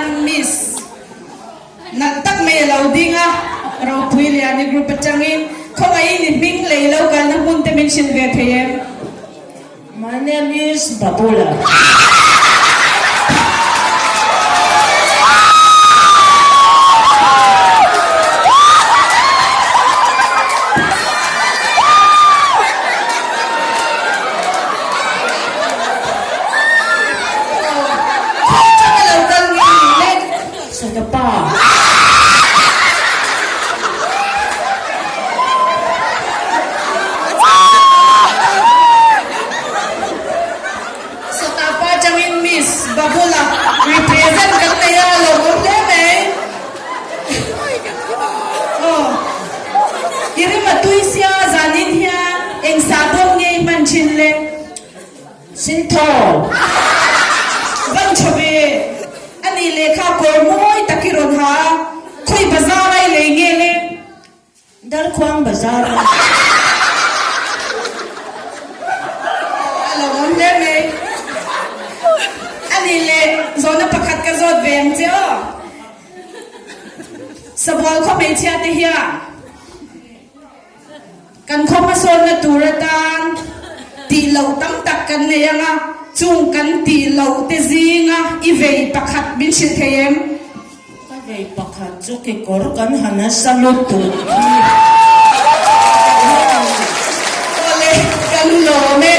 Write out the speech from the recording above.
hian Miss nalh tak mai a lo ding a, Ropui Liani group atangin khawngaihin i hming lei lo kalna hmun te min hrilh ve thei em? My name is Babula. Khawi atanga lo kal nge ni le? Sawtapa. Sawtapa atangin Miss Babula represent kan nei a, lo awm hle mai. Aw, i rim a tui sia zanin hian eng sahbawm nge i hman thin le? Sinthaw! Van tha ve! A nih lehkha kawr mawi tak i rawn ha a, khawi bazar a i lei nge le? Darkhuang bazar a. A lo awm hle mai. A nih leh zawhna pakhat ka zawt ve ang che aw. Sabual khaw hmeichhia te hian Kan khaw hmasawnna tur atan tih loh tam tak kan nei ang a, chung kan tih loh te zinga i vei pakhat min hrilh thei em? Ka vei pakhat chu kekawr kan han nasa lutuk hi. Awle, kan lawm e.